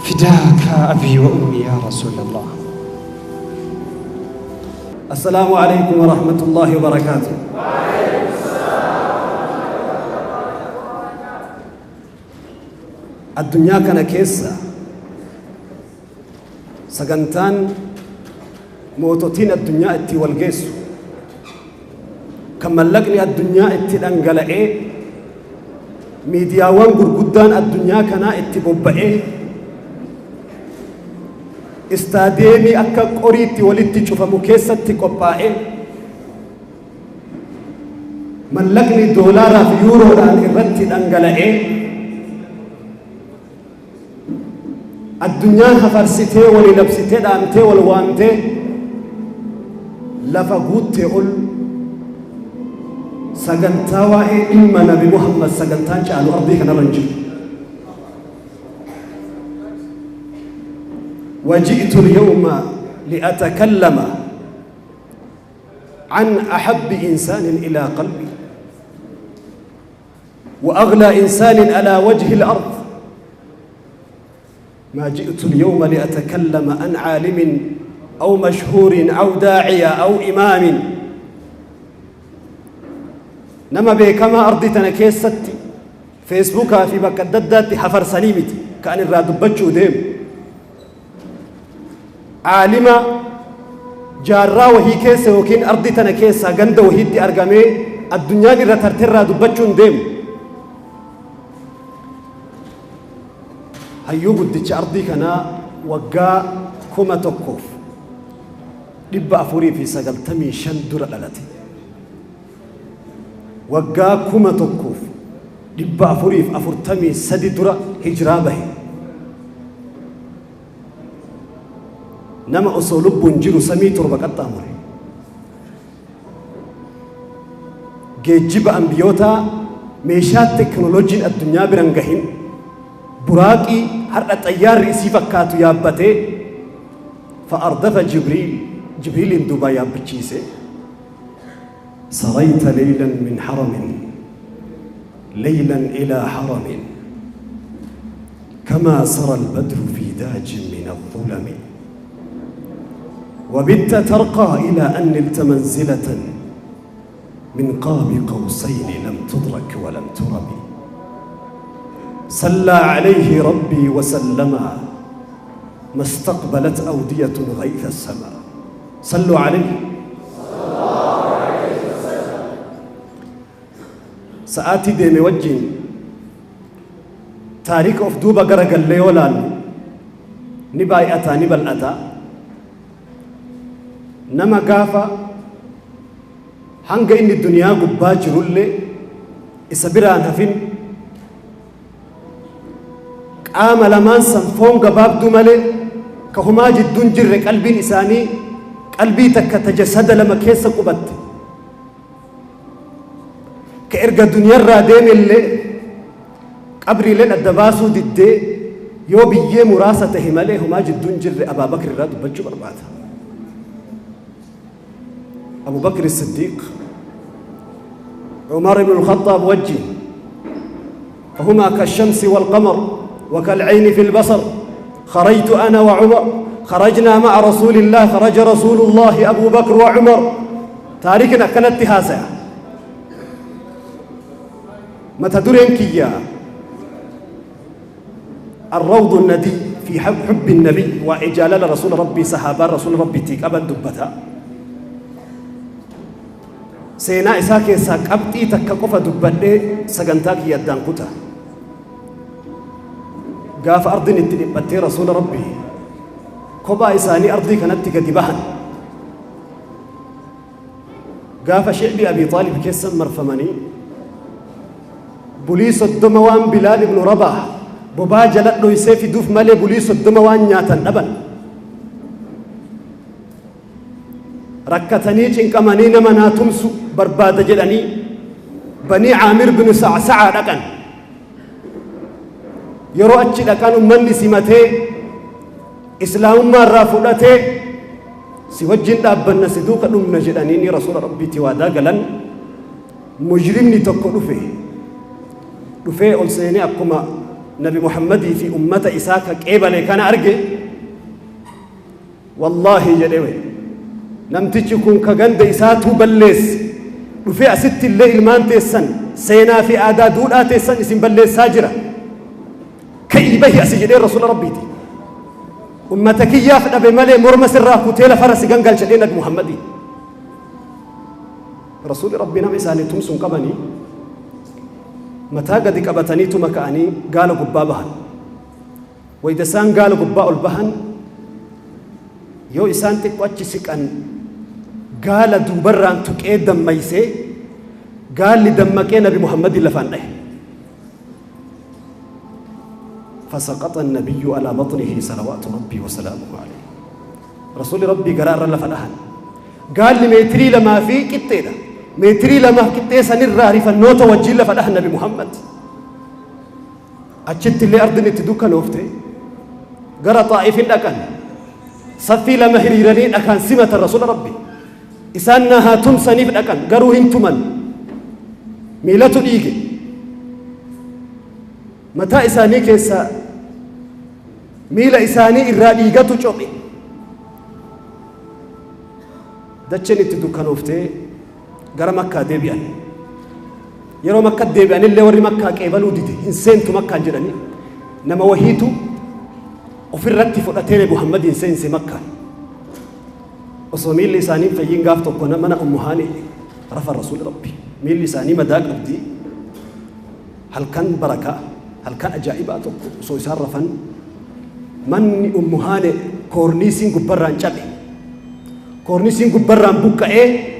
فداك أبي وأمي يا رسول الله. السلام عليكم ورحمة الله وبركاته. Addunyaa kana keessa sagantaan moototiin addunyaa itti wal geessu, kan mallaqni addunyaa itti dhangala'ee, miidiyaawwan gurguddaan addunyaa kanaa itti bobba'ee, istaadiyeemii akka qoriitti walitti cufamu keessatti qophaa'ee, mallaqni doolaaraa fi yuuroodhaan irratti dhangala'ee, addunyaan hafarsitee walii labsitee dhaamtee wal waamtee lafa guuttee ol sagantaa waa'ee dhimma Nabi Muhammad sagantaan caalu ardii kanarra hin jiru. وجئت اليوم لأتكلم عن أحب إنسان إلى قلبي وأغلى إنسان على وجه الأرض. ما جئت اليوم لأتكلم عن عالم أو مشهور أو داعية أو إمام. نما بكما أرضي تنكيستي فيسبوكا في بكددات حفر سليمتي كأن الرادبتشو ديم عالمة جارة وهي كيسة وكين أرضي تنكيسة غند وهي دي أرقامي الدنيا دي رترتر رادبتشو ديم hayyuu guddicha ardii kanaa waggaa 1495 dura dhalate. Waggaa 1443 dura hijiraa bahe. Nama osoo lubbuun jiru samii 7 qaxxaamure. Geejjiba ambiyootaa meeshaa teknooloojiin addunyaa biran gahin buraaqii har'a xayyaarri isii fakkaatu yaabbatee fa'ardafa Jibriil Jibriiliin duubaa yaabbachiise. سريت ليلا من حرم ليلا إلى حرم كما سرى البدر في داج من الظلم وبت ترقى إلى أن نلت منزلة من قاب قوسين لم تدرك ولم ترم. صلى عليه ربي وسلم ما استقبلت أودية غيث السماء. صلوا عليه. سآتي ديمي وجين تاريخ أوف دوبا غرقل ليولان نباي أتا نبال أتا نما غافا هنگ إن الدنيا قبا جرولي إسابيران هفين qaama lamaan san foon gabaabduu malee ka humaa jidduun jirre qalbiin isaanii qalbii takka ta jasada lama keessa qubatte ka erga duniyarraa deemellee qabriileen adda baasuu diddee yoo biyyee muraasa tahe malee humaa jidduun jirre Abaa Bakr irraa dubbachuu barbaada. Abu Bakr Siddiiq Umar ibn al-Khattaab wajjin فهما كالشمس والقمر وكالعين في البصر. خرجت أنا وعمر، خرجنا مع رسول الله، خرج رسول الله أبو بكر وعمر. تاريخنا كانت هذا ما تدرين كيا الروض الندي في حب النبي وإجلال رسول ربي صحابة رسول ربي تيك أبد دبتها سينا إساكي ساك أبتي تكقف دبتني سجنتاك يدان كتا قاف أرض نتنبتي رسول ربي كوبا إساني أرضي كانت تكدبهن قاف شعبي أبي طالب كيسا مرفمني بوليس الدموان بلال بن رباح بوبا جلت له يسيف دوف مالي بوليس الدموان نياتن أبن ركتني چنكماني نمنا تمسو برباد جلني بني عامر بن سعسعة لكن yeroo achi dhaqan ummanni simatee islaamummaa irraa fudhatee si wajjin dhaabbanna si duuka dhumna jedhanii ni rasuula rabbiitti waadaa galan. Mujrimni tokko dhufe dhufee ol seenee akkuma Nabi Muhammadii fi ummata isaa ka qeebale kana arge, wallaahi jedhe, namtichi kun ka ganda isaatuu balleesse dhufee asitti illee ilmaan teessan, seenaa fi aadaa duudhaa teessan isin balleessaa jira, ka'ii bahi asi jedhee Rasuula Rabbiiti. Ummata kiyyaaf dhabe malee morma sirraa kutee lafarra si gangalcha jedhee Nabi Muhammadii. Rasuulli Rabbii nama isaanii tumsuun qabanii mataa gadi qabatanii tuma ka'anii gaala gubbaa bahan. Wayita isaan gaala gubbaa ol bahan, yoo isaan xiqqoo achi siqan, gaala duubarraan tuqee dammaysee, gaalli dammaqee Nabi Muhammadin lafaan dhahe. فسقط النبي على بطنه صلوات ربي وسلامه عليه. رسول ربي قرار لفا دهن. قال لي متري لما في قطيده، متري لما قطيه سنرى رفنوته وجه لفا دهن نبي محمد. achitti illee ardin itti dukkanoofte. Gara Xaa'ifin dhaqan. Saffii lama hiriiranii dhakaan simatan Rasuula Rabbi. Isaan na haa tumsaniif dhaqan, garuu hin tuman. Miilatu dhiige, mataa isaanii keessa, miila isaanii irraa dhiigatu cophe. Dacheen itti dukkanooftee gara Makkaa deebi'an. Yeroo Makka deebi'anillee warri Makkaa qeebaluu dide. Hin seentu Makkaan jedhanii, nama wahiitu ofirratti fudhatee Nabi Muhammadiin seense Makkaan. Osoo miilli isaanii hin fayyin gaaf tokko mana Ummu Haani rafa Rasuuli Rabbi. Miilli isaanii madaa qabdi. Halkan barakaa, halkan ajaa'ibaa tokko osoo isaan rafan, manni Ummu Haane koorniisiin gubbarraan cabe. Koorniisiin gubbarraan buqqa'ee,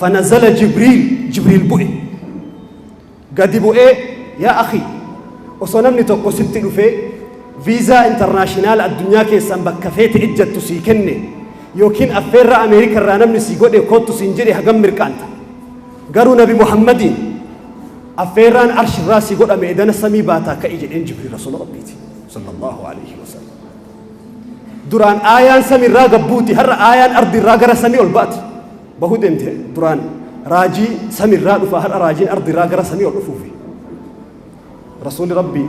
فنزل جبريل, Jibriil bu'e. Gadi bu'ee, yaa akhi, osoo namni tokko sitti dhufee viizaa international addunyaa keessaan bakka feete ejjattu sii kenne, yookiin affeerraa Ameerika irraa namni sii godhe koottu siin jedhe, hagam mirqaanta? Garuu Nabi Muhammadiin affeerraan arshirraa sii godhame, edana samii baataa ka'i jedheen Jibriil Rasuula Rabbiiti صلى الله عليه وسلم. Duraan aayaan samiirraa gabbuuti, har'a aayaan ardiirraa gara samii ol baati. Bahuu deemte. Duraan raajii samiirraa dhufa, har'a raajiin ardiirraa gara samii ol dhufuufi. Rasuulli Rabbii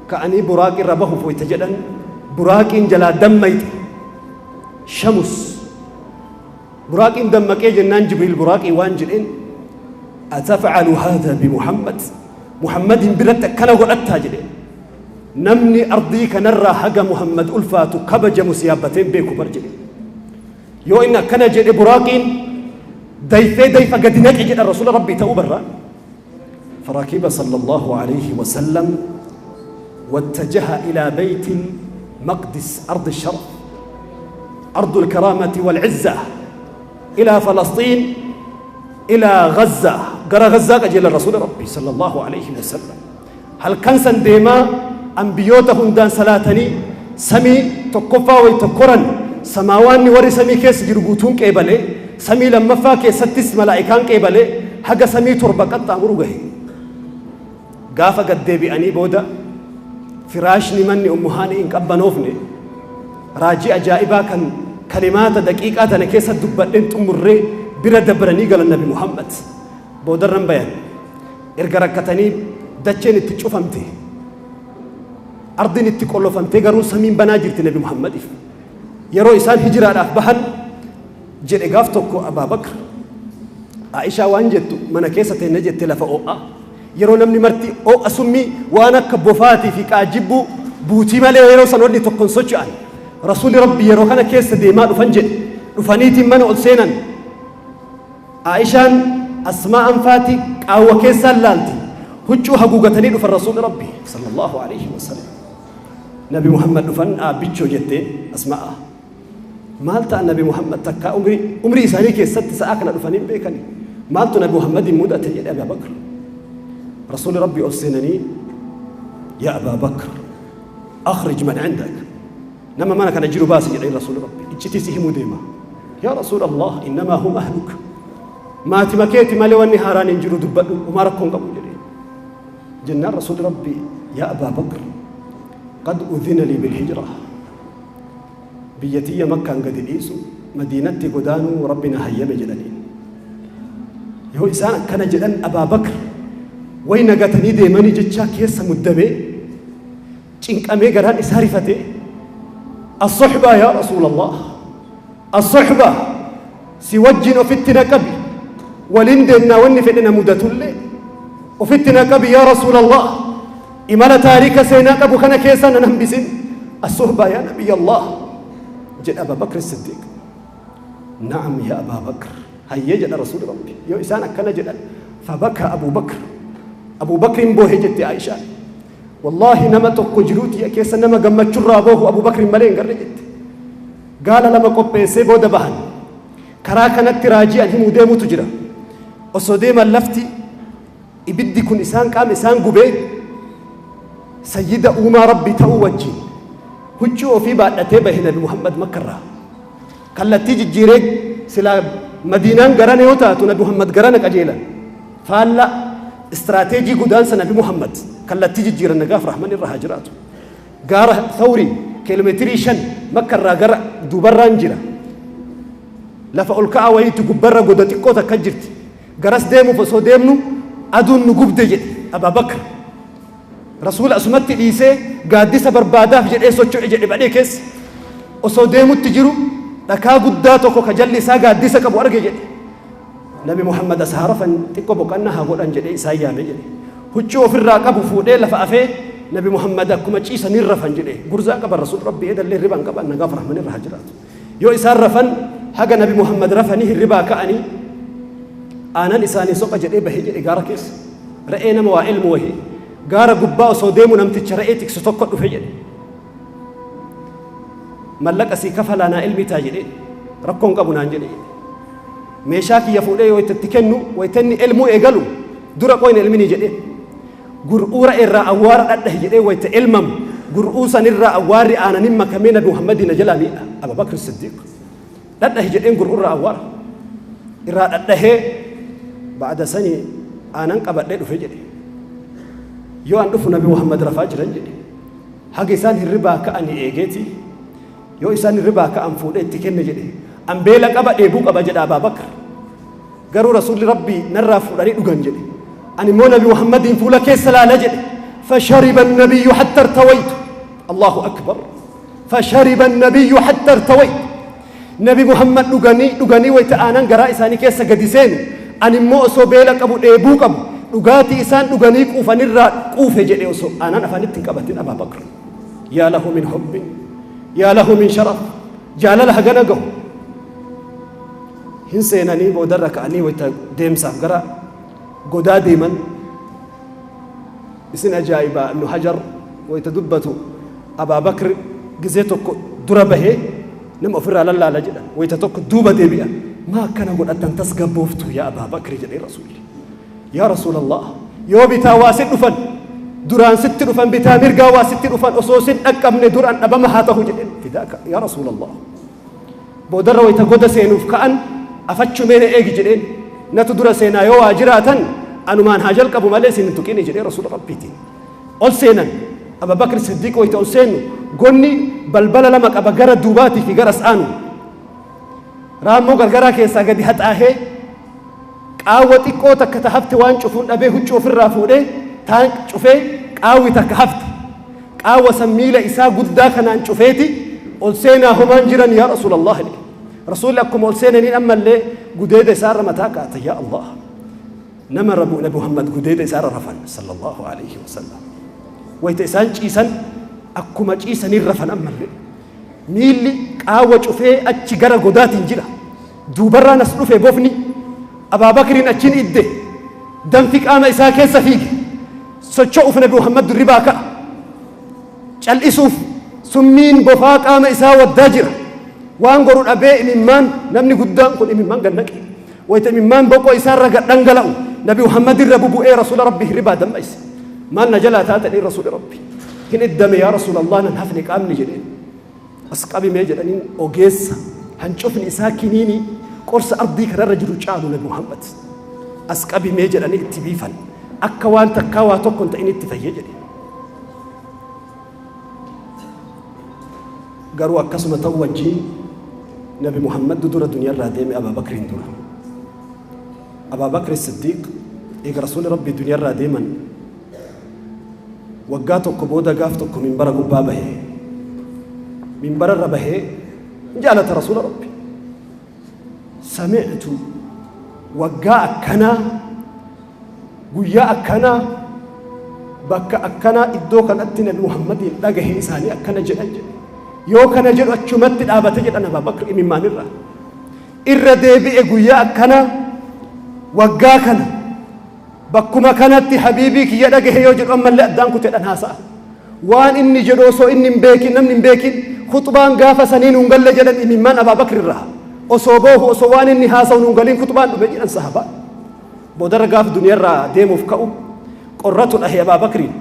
ka'anii buraaqii irra bahuuf wayta jedhan, buraaqiin jalaa dammayxe. Shamus buraaqiin dammaqee jennaan, Jibriil buraaqii waan jedheen: أتفعل هذا بمحمد؟ Muhammadin biratti akkana godhattaa jedheen. Namni ardii kanarraa haga Muhammad ulfaatu kabajamu si yaabbateen beeku bar jedhe. Yoo inni akkana jedhe, buraaqiin dayfee dayfa gadi naqe jedha Rasuula Rabbii ta'uu barraa. فركب صلى الله عليه وسلم واتجه إلى بيت المقدس، أرض الشرف، أرض الكرامة والعزة، إلى فلسطين، إلى غزة. gara غزة qajeela رسول ربي صلى الله عليه وسلم. Halkan san deemaa ambiyoota hundaan salaatanii samii tokkoffaa wayta koran, samaawaanni warri samii keessa jiru guutuun qeebalee, samii lammaffaa keessattis malaa'ikaan qeebalee, haga samii torba qaxxaamuru gahe. Gaafa gad deebi'anii booda firaashni manni Ummu Haani hin qabbanoofne. Raajii ajaa'ibaa kan kalimaata daqiiqaa tana keessa dubbadheen xumurree bira dabranii galan. Nabi Muhammad boodarran bayan. Erga rakkatanii dacheen itti cufamte, ardiin itti qollofamtee, garuu samiin banaa jirti Nabi Muhammadiif. Yeroo isaan hijiraadhaaf bahan jedhe, gaaf tokko Abaa Bakr Aishaa waan jettu, mana keessa teenne jette, lafa oo'a yeroo namni marti oo'a summii waan akka bofaatii fi qaajibbuu buutii malee yeroo san wanni tokkon socho'an, Rasuuli Rabbi yeroo kana keessa deemaa dhufan jedhe. Dhufaniitiin mana ol seenan. Aishaan Asmaa anfaati qaawwa keessaan laalti. Huccuu haguugatanii dhufan Rasuuli Rabbi صلى الله عليه وسلم. Nabi Muhammad dhufan dhaabbichoo jetteen Asma'a. Maal ta'a Nabi Muhammad? Takkaa umrii isaanii keessatti sa'a kana dhufanii hin beekani. Maaltu Nabi Muhammadin mudate jedhe Abaa Bakr. Rasuuli Rabbi ol seenanii, يا أبا بكر، أخرج من عندك, nama mana kana jiru baasi jedheen Rasuuli Rabbi. Iccitii si himuu deema. يا رسول الله، إنما هم أهلك, maatima keeti malee wanni haaraan hin jiru, dubbadhu, homaa rakkoon qabu jedheen. Jennaan Rasuuli Rabbi, يا أبا بكر، قد أذن لي بالهجرة, biyya tiyya Makkaan gadi dhiisu, Madiinatti godaanuu Rabbi na hayyame jedhaniin. Yoo isaan akkana jedhan, Abaa Bakr way nagatanii deemanii jechaa keessa muddamee. Cinqamee garaan isaa rifatee, الصحبة يا رسول الله، الصحبة، si wajjin ofitti na qabi, waliin deemnaa, wanni fedhe na mudatullee ofitti na qabi yaa رسول الله, imala taarika seenaa qabu kana keessa nan hambisin, الصحبة يا نبي الله jedha Abaa Bakr Siddiiq. نعم يا أبا بكر, hayyee jedha rasuuli Rabbi. Yoo isaan akkana jedhan, فبكى أبو بكر, Abu Bakrin boohe jette Aishaan. Wallaahi, nama tokko jiruuti keessa nama gammachurraa boohu Abu Bakrin malee hin garre jette. Gaala lama qopheessee booda bahan. Karaa kanatti raajii an himuu deemutu jira. Osoo deeman lafti ibiddi kun isaan qaama isaan gubee, sayyida uumaa Rabbi ta'uu wajjin huccuu ofii baadhatee bahe Nabi Muhammad Makkarraa. Kallattii jijjiiree, silaa Madiinaan garana yoo taatu Nabi Muhammad garana qajeelan. Faalla istiraateejii godaansa Nabi Muhammad kallattii jijjiiran, nagaaf rahman irra haa jiraatu. Gaara Thawrii kiiloomeetirii 5 Makkarraa gara duubarraan jira. Lafa ol ka'aa wayiitti gubbarra goda xiqqoo takka jirti. Garas deemuuf osoo deemnu aduun nu gubde jedhe Abaa Bakr. Rasuula asumatti dhiisee gaaddisa barbaadaaf jedhee socho'e jedhe badhee keessa. Osoo deemutti jiru dhakaa guddaa tokko ka jalli isaa gaaddisa qabu arge jedhe. Nabi Muhammad as haa rafan, xiqqoo boqannaa haa godhan jedhee isaan yaame jedhe. Huccuu ofirraa qabu fuudhee lafa afee, Nabi Muhammad akkuma ciisanii rafan jedhe. Gurzaa qaban Rasuul Rabbi edallee hirriba hin qaban, nagaaf rahman irra haa jiraatu. Yoo isaan rafan, haga Nabi Muhammad rafanii hirribaa ka'anii aanan isaanii soqa jedhee bahee jedhe gaara keessa. Re'ee nama waa ilmu wahii. Gaara gubbaa osoo deemu namticha re'ee tiksu tokko dhufe jedhe. Mallaqa sii kafalaa naa ilmitaa jedheen. Rakkoon qabu naan jedhe. Meeshaa kiyya fuudhee yoo itti kennu, wayita inni elmuu eegalu, dura qoyna ilminii jedheen. Gur'uura irraa awwaara dhadhahe jedhee, wayita elmamu gur'uu sanirraa awwaarri aananin makamee Nabi Muhammadii na jalaa miidha. Abaa Bakr Siddiiq. Dhadhahe jedheen, gur'uurraa awwaara. Irraa dhadhahee ba'ada sanii aanan qabadhee dhufe jedhe. Yoo an dhufu Nabi Muhammad rafaa jiran jedhe. Haga isaan hirribaa ka'anii eegeeti, yoo isaan hirribaa ka'an fuudhee itti kenne jedhe. An beela qaba, dheebuu qaba jedha Abaa Bakr. Garuu Rasuulli Rabbii narraa fuudhanii dhugan jedhe. Ani immoo Nabi Muhammadiin fuula keessa laala jedhe. فشرب النبي حتى ارتويت. الله أكبر. فشرب النبي حتى ارتويت. Nabi Muhammad dhuganii dhuganii, wayita aanan garaa isaanii keessa gadi seenu, ani immoo osoo beela qabu, dheebuu qabu, dhugaatii isaan dhuganii quufanirraa quufe jedhe, osoo aanan afaanitti hin qabatin Abaa Bakr. يا له من حب، يا له من شرف, jaalala hagana gahu. Hin seenanii boodarra ka'anii wayita deemsaaf gara godaa deeman, isin ajaa'ibaa, Ibnu Hajar wayita dubbatu, Abaa Bakr gizee tokko dura bahee nama ofirraa lallaala jedhan, wayita tokko duuba deebi'a. Maa akkana godhattan tasgabbooftu yaa Abaa Bakri jedhee Rasuulli. Yaa Rasuulallah, yoo bitaa waa sit dhufan, duraan sitti dhufan, bitaa mirgaa waa sitti dhufan, osoo sin dhaqqabne duraan dhabama haa ta'u jedheen, فداك يا رسول الله. Boodarra wayita goda seenuuf ka'an, afachumee na eegi jedheen, natu dura seenaa, yoo waa jiraatan anumaan haa jalqabu malee isin hin tuqini jedhee Rasuula Rabbiitiin. Ol seenan. Abaa Bakr Siddiiq wayita ol seenu, gonni balbala lama qaba, gara duubaatii fi gara aanu. Raammoo gargaraa keessaa gadi haxaahee, qaawwa xiqqoo takka ta hafte waan cufuun dhabee, huccuu ofirraa fuudhee taan cufee, qaawwi takka hafte. Qaawwa san miila isaa guddaa kanaan cufeeti ol seenaa, homaan jiran yaa Rasuulallah jedhe. Rasuulli akkuma ol seenaniin ammallee gudeeda isaarra mataa kaa'ata. Yaa Allah. Nama rabu Nabi Muhammad gudeeda isaarra rafan صلى الله عليه وسلم. Wayita isaan ciisan, akkuma ciisaniin rafan ammallee. Miilli qaawwa cufee achi gara godaatiin jira. Duubarraan as dhufe bofni. Abaa Bakriin achiin idde. Danfi qaama isaa keessa fiige. Socho'uuf Nabi Muhammad durribaa ka'a. Cal'isuuf summiin bofaa qaama isaa waddaa jira. Waan godhu dhabee imimmaan, namni guddaan kun imimmaan gad naqe. Wayita imimmaan boqoo isaarra gad dhangala'u Nabi Muhammad irra bubu'ee Rasuula Rabbi hirribaa dammayse. Maal na jalaa taatanii Rasuula Rabbi? Hin iddame yaa Rasuulallah, nan hafne qaamni jedheen. As qabimee jedhaniin, ogeessa hancufni isaa kiniinii qorsa ardii kanarra jiru caalu Nabi Muhammad. As qabimee jedhanii itti biifan. Akka waan takkaa waa tokko hin ta'in itti fayyee jedhe. Garuu akkasuma ta'u wajjin Nabi Muhammad dura duniyaarraa deeme Abaa Bakriin dura. Abaa Bakri Siddiiq eega Rasuulli Rabbii duniyaarraa deeman Waggaa tokko booda gaaf tokko minbara gubbaa bahee, minbara irra bahee jaalata Rasuula Rabbi. Sami'tu waggaa akkanaa, guyyaa akkanaa, bakka akkanaa, iddoo kanatti Nabi Muhammadiin dhagahe isaanii akkana jedhan jedhe. Yoo kana jedhu achumatti dhaabate jedhan Abaa Bakr imimmaanirra. Irra deebi'e, guyyaa akkanaa, waggaa kana, bakkuma kanatti habiibii kiyya dhagahe yoo jedhu ammallee addaan kuteedhan haasa'a. Waan inni jedhu osoo inni hin beekin, namni hin beekin, khuxbaan gaafa sanii nuun galle jedhan. Imimmaan Abaa Bakr irraa osoo boohu, osoo waan inni haasa'u nuun galiin khuxbaan dhume jedhan sahabaa. Boodarra gaaf duniyaarraa deemuuf ka'u qorratu dhahe Abaa Bakriin.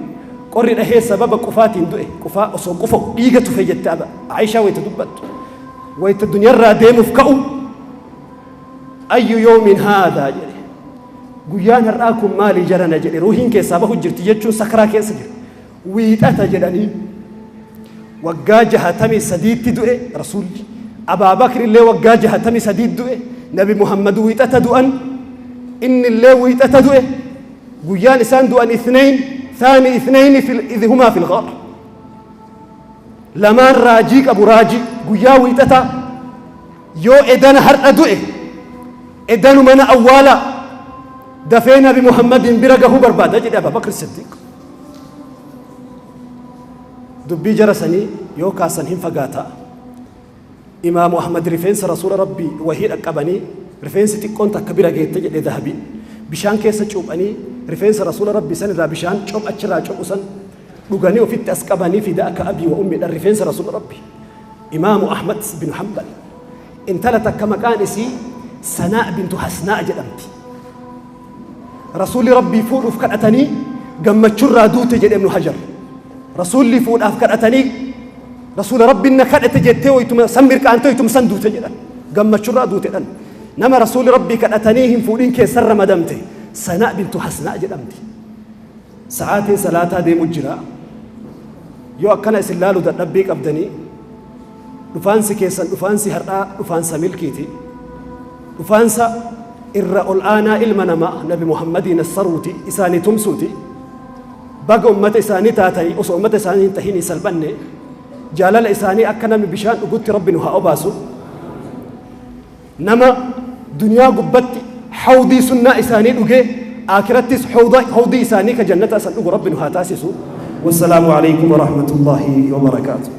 Qorri dhahee sababa qufaatiin du'e. Qufaa osoo qufa'u dhiiga tufe jette Aishaa wayita dubbattu. Wayita duniyaarraa deemuuf ka'u "Ayyu yoomin haadaa?" jedhe. "Guyyaan har'aa kun maali jarana?" jedhe. Ruuhiin keessaa bahu jirti jechuun sakaraa keessa jira. "Wiixata" jedhanii. Waggaa 63tti du'e Rasuulli. Abaa Bakr illee waggaa 63 du'e. Nabi Muhammad wiixata du'an, inni illee wiixata du'e. Guyyaan isaan du'an ithnayn, thaani ithnayni idh humaa fil ghaar. Lamaan raajii qabu, raajii guyyaa wiixataa. Yoo edana har'a du'e, edanu mana awwaalaa dafee Nabi Muhammadin bira gahuu barbaada jedhe Abaa Bakr Siddiq. Dubbii jara sanii yoo kaasan hin fagaataa. Imaamu Ahmad rifeensa Rasuula Rabbii wahii dhaqqabanii, rifeensi xiqqoon takka bira geette jedhe Dahabiin. Bishaan keessa cuuphanii, rifeensa Rasuula Rabbii san irraa bishaan coph achirraa cophu san dhuganii ofitti as qabanii, "Fidaaka abii wa ummiidhaan," rifeensa Rasuula Rabbii. Imaamu Ahmad bin Hanbal intala takka maqaan isii Sanaa bintu Hasnaa jedhamti. Rasuulli Rabbii fuudhuuf kadhatanii gammachurraa duute jedhe Ibnu Hajar. Rasuulli fuudhaaf kadhatanii, Rasuula Rabbiin na kadhate jettee wayituma san mirqaantee wayituma san duute jedhan. Gammachurraa duute dhan. Nama Rasuulli Rabbii kadhatanii hin fuudhin keessan ramadamte, Sanaa bintu Hasnaa jedhamti. Sa'aatiin salaataa deemu jira. Yoo akkana isin laalu dadhabbii qabdanii, dhufaansi keessan, dhufaansi har'aa, dhufaansa milkiiti. Dhufaansa irra ol aanaa ilma namaa Nabi Muhammadii nassaruuti, isaanii tumsuuti. Baga ummata isaanii taatanii, osoo ummata isaanii hin tahinii salphanne. Jaalala isaanii akka namni bishaan dhugutti Rabbi nu haa obaasu. Nama duniyaa gubbatti hawdii sunnaa isaanii dhugee, aakirattis hawdii isaanii ka jannata san dhugu Rabbi nu haa taasisu. Wassalaamu alaikum warahmatullaahi wabarakaatu.